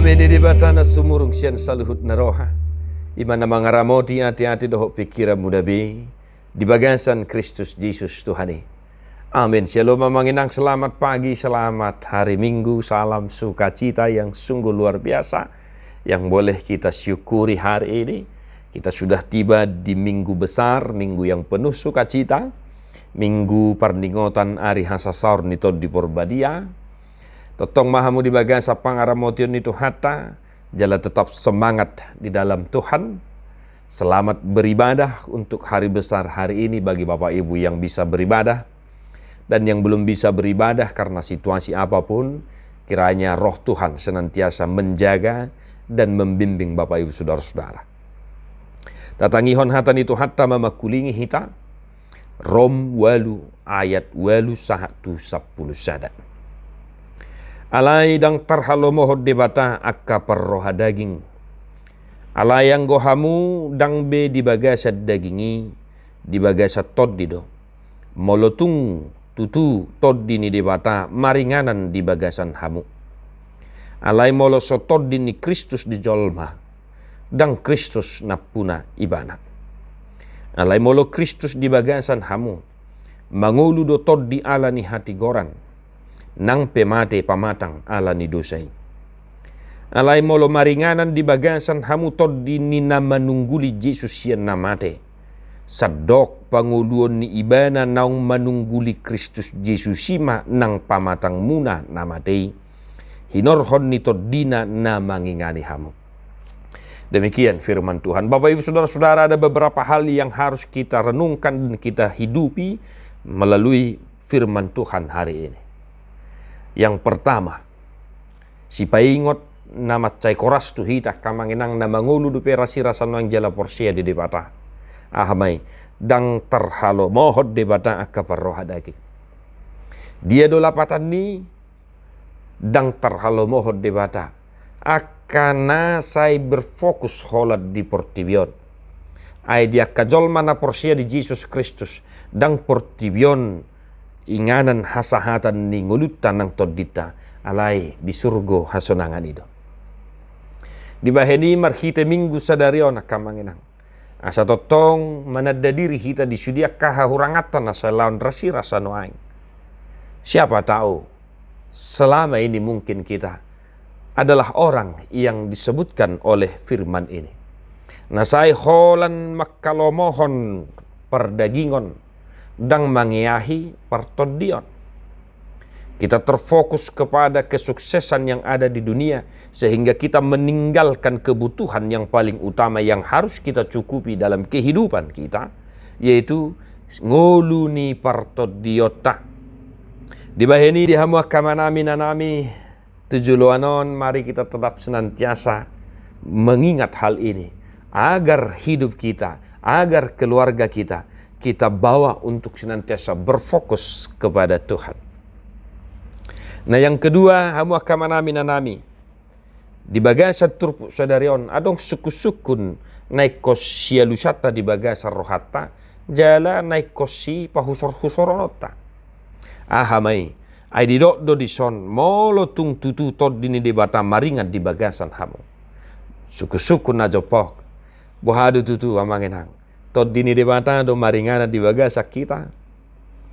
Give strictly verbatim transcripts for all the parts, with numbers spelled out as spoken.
Dame ni Debata na sumurung sian saluhut na roha, i ma na mangaramoti ateate dohot pingkiranmuna be di bagasan Kristus Jesus Tuhan i. Amin. Syalom amang inang, selamat pagi, selamat hari Minggu, salam sukacita yang sungguh luar biasa yang boleh kita syukuri hari ini. Kita sudah tiba di minggu besar, minggu yang penuh sukacita, minggu parningotan ari hasasaor ni Tondi Porbadia. Tongtong ma hamu di bagasan pangaramotion ni Tuhanta, jala tetap semangat di dalam Tuhan. Selamat beribadah untuk hari besar hari ini bagi Bapak Ibu yang bisa beribadah. Dan yang belum bisa beribadah karena situasi apapun, kiranya Roh Tuhan senantiasa menjaga dan membimbing Bapak Ibu Saudara-saudara. Tatangihon hata ni Tuhanta ma mangkulingi hita, Rom ualu ayat ualu sahat tu sampulu sada. Alai ndang tarhalomohon Debata angka parroha daging. Alai anggo hamu ndang be di bagasan daging i, di bagasan Tondi do. Molo tung tutu Tondi ni Debata maringanan di bagasan hamu. Alai molo so Tondi ni Kristus di jolma, ndang Kristus nampuna ibana. Alai molo Kristus di bagasan hamu, mangolu do tondi ala ni hatigoran, nang pe mate pamatang ala ni dosa i. Alai molo maringanan di bagasan hamu Tondi ni na manungguli Jesus sian na mate, sandok pangoluon ni ibana naung manungguli Kristus Jesus i ma nang pamatangmuna na mate i, hinorhon ni Tondina na mangingani hamu. Demikian firman Tuhan. Bapak Ibu Saudara-saudara, ada beberapa hal yang harus kita renungkan dan kita hidupi melalui firman Tuhan hari ini. Yang pertama, sipaingot na mansai horas tu hita angka amang inang na mangolu dope rasirasa nuaeng jala porsea di Debata. Aha ma i? Ndang tarhalomohon Debata angka parroha daging. Dia do lapatan ni ndang tarhalomohon Debata angka na sai berfokus holan di portibi on. Ai di angka jolma na porsea di Jesus Kristus, ndang portibi on inganan hasahatan ni ngolunta nang tondinta, alai di surgo hasonangan i do. Dibahen i marhite Minggu sadari on angka amang inang, asa tongtong mananda diri hita di sude angka hahuranganta na sai laon rasirasa nuaeng. Siapa tahu selama ini mungkin kita adalah orang yang disebutkan oleh firman ini. Na sai holan mangkalomohon pardagingon, ndang mangeahi partondion. Kita terfokus kepada kesuksesan yang ada di dunia, sehingga kita meninggalkan kebutuhan yang paling utama yang harus kita cukupi dalam kehidupan kita, yaitu ngolu ni partondionta. Dibahen i di hamu angka amanami, inanami, tu joloan on, mari kita tetap senantiasa mengingat hal ini, agar hidup kita, agar keluarga kita, kita bawa untuk senantiasa berfokus kepada Tuhan. Nah, yang kedua, hamu angka amanami, inanami, di bagasan turpuk sadari on, adong sungkunsungkun na ingkon sialusanta di bagasan rohanta, jala na ingkon sipahusorhusorononta. Aha ma i? Ai didok do dison, molo tung tutu Tondi ni Debata maringan di bagasan hamu. Sungkunsungkun na jompok. Boha do tutu, amang inang? Tondi ni Debata do maringanan di bagasan hita,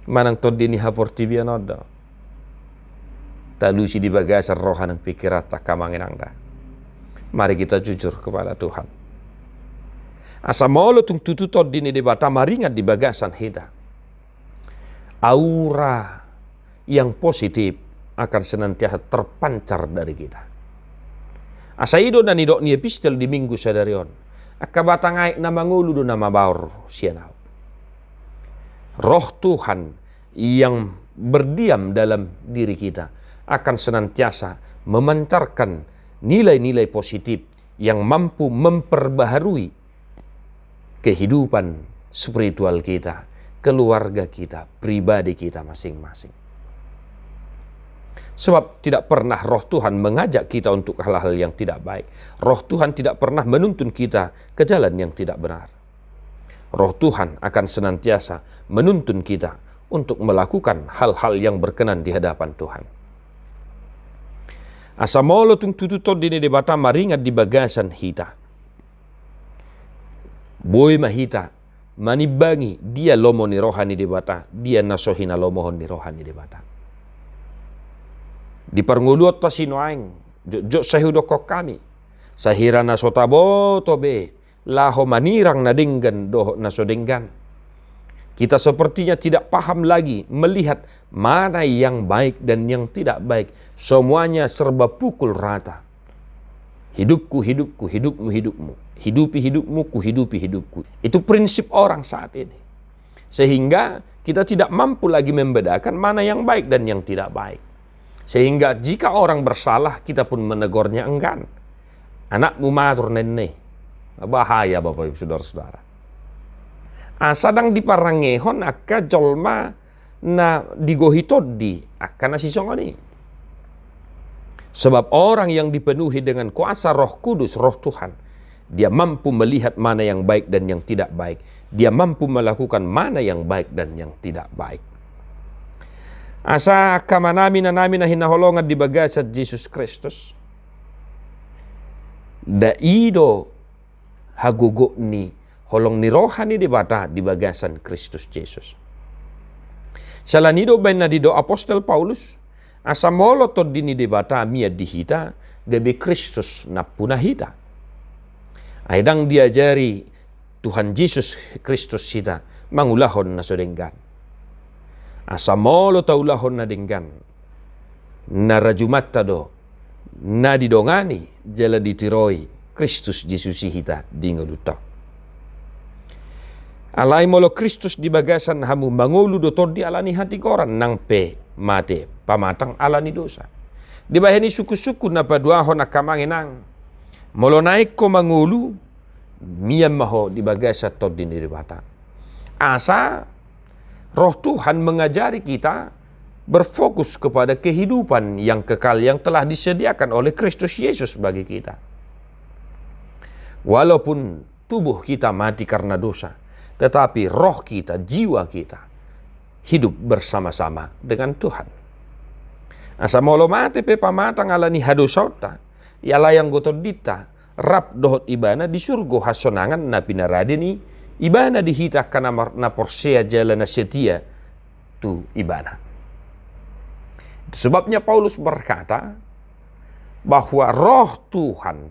manang tondi ni haportibion on do? Talusi di bagasan roha nang pingkiranta, angka amang inang, da. Mari kita jujur kepada Tuhan. Asa molo tung tutu Tondi ni Debata maringan di bagasan hita, aura yang positif akan senantiasa terpancar dari kita. Asa i do na nidok ni epistel di Minggu sadari on, angka batang aek na mangolu do na mabaor sian ahu. Roh Tuhan yang berdiam dalam diri kita akan senantiasa memancarkan nilai-nilai positif yang mampu memperbaharui kehidupan spiritual kita, keluarga kita, pribadi kita masing-masing. Sebab tidak pernah Roh Tuhan mengajak kita untuk hal-hal yang tidak baik. Roh Tuhan tidak pernah menuntun kita ke jalan yang tidak benar. Roh Tuhan akan senantiasa menuntun kita untuk melakukan hal-hal yang berkenan di hadapan Tuhan. Asa molo tung tutu Tondi ni Debata maringan di bagasan hita, boi ma hita manimbangi dia lomo ni roha ni Debata, dia na so hinalomohon ni roha ni Debata. Di parngoluonta sinuaeng, jotjot sai hudokkon hami, sahira na so taboto be laho manirang na denggan dohot na so denggan. Kita sepertinya tidak paham lagi melihat mana yang baik dan yang tidak baik. Semuanya serba pukul rata. Hidupku, hidupku, hidupmu, hidupmu. Hidupi hidupmu, kuhidupi hidupku. Itu prinsip orang saat ini. Sehingga kita tidak mampu lagi membedakan mana yang baik dan yang tidak baik. Sehingga jika orang bersalah, kita pun menegurnya enggan. Anakmu matur ninna i. Bahaya, Bapak Ibu Saudara-saudara. Asa ndang diparangehon angka jolma na digohi Tondi, angka na sisongon i. Sebab orang yang dipenuhi dengan kuasa Roh Kudus, Roh Tuhan, dia mampu melihat mana yang baik dan yang tidak baik. Dia mampu melakukan mana yang baik dan yang tidak baik. Asa angka amanami, inanami na hinaholongan di bagasan Jesus Kristus, nda i do hagogot ni holong ni roha ni Debata di bagasan Kristus Jesus. Siala ni i do baen na didok apostel Paulus, asa molo Tondi ni Debata mian di hita, gabe Kristus nampuna hita. Ai ndang diajari Tuhan Jesus Kristus hita mangulahon na so denggan. Asa molo taulahon na denggan, na rajumanta do na didongani jala ditiroi Kristus Jesus i hita di ngolunta. Alai molo Kristus di bagasan hamu, mangolu do Tondi ala ni hatigoran, nang pe mate pamatang ala ni dosa. Dibahen i sungkunsungkun na paduahon, angka amang inang, molo naeng ho mangolu, mian ma ho di bagasan Tondi ni Debata. Asa Roh Tuhan mengajari kita berfokus kepada kehidupan yang kekal yang telah disediakan oleh Kristus Yesus bagi kita. Walaupun tubuh kita mati karena dosa, tetapi roh kita, jiwa kita hidup bersama-sama dengan Tuhan. Asa molo mate pe pamatang ala ni hadosaonta, ialai anggo Tondinta rap dohot Ibana di surgo hasonangan na pinarade ni Ibana di hita angka na mar-, na porsea jala na setia tu Ibana. Itu sebabnya Paulus berkata bahwa Roh Tuhan,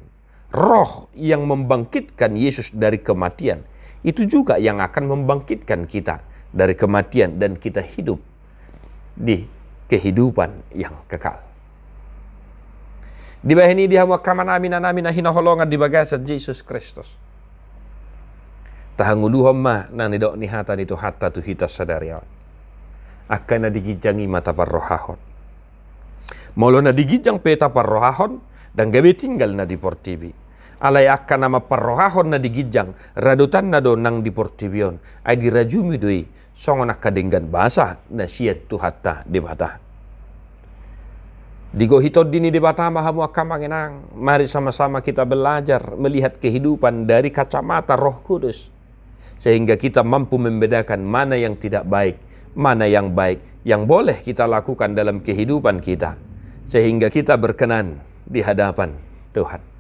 Roh yang membangkitkan Yesus dari kematian, itu juga yang akan membangkitkan kita dari kematian dan kita hidup di kehidupan yang kekal. Dibahen i, di hamu angka amanami, inanami na hinaholongan di bagasan Jesus Kristus, tahangoluhon ma na nidok ni hata ni Tuhanta tu hita sadari on. Angka na di ginjang i ma taparrohahon. Molo na di ginjang pe taparrohahon, ndang gabe tinggal na di portibi. Alai angka na mamparrohahon na di ginjang, radotanna do nang di portibi on, ai dirajumi do i songon angka denggan basa na sian Tuhanta Debata. Digohi Tondi ni Debata ma hamu angka amang inang, mari sama-sama kita belajar melihat kehidupan dari kacamata Roh Kudus, sehingga kita mampu membedakan mana yang tidak baik, mana yang baik, yang boleh kita lakukan dalam kehidupan kita, sehingga kita berkenan di hadapan Tuhan.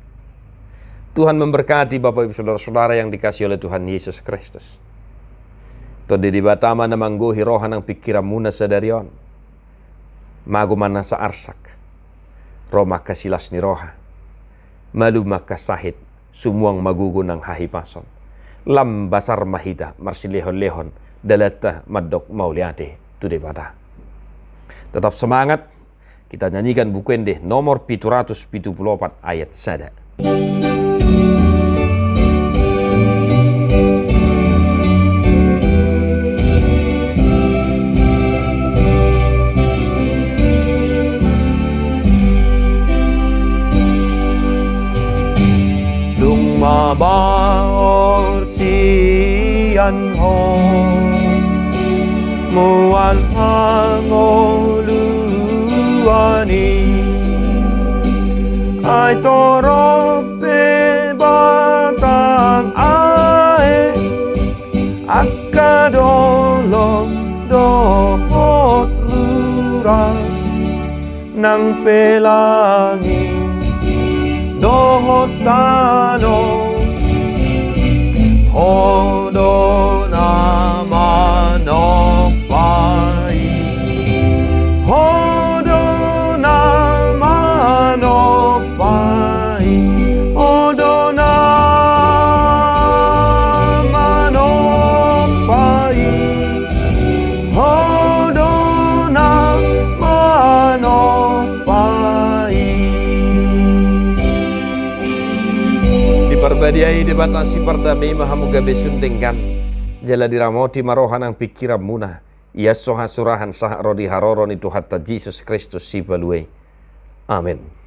Tuhan memberkati Bapak Ibu Saudara-saudara yang dikasihi oleh Tuhan Yesus Kristus. Tondi ni Debata ma na manggohi roha nang pingkiranmuna sadari on. Mago ma nasa arsak. Ro ma angka silas ni roha. Malum ma angka sahit, sumuang ma gogo nang hahipason. Lam basar ma hita marsilehon-lehon dalanta mandok mauliate tu Debata. Tetap semangat, kita nyanyikan Buku Ende nomor pitu ratus pitu pulu opat ayat sada. Dung mabaor sian ho mual hangoluan i, ai torop pe batang aek, angka dolok dohot rura, nang pe langit dohot tano, Ho do na manompa i. Ho do na manompa i. Ho do na manompa i. Ho do na manompa i. Diparbadiai Debata Sipardame ma hamu gabe sun denggan, jala diramoti ma roha nang pingkiranmuna, ias so hasurahan sahat ro di haroro ni Tuhanta Jesus Kristus Sipalua i. Amen.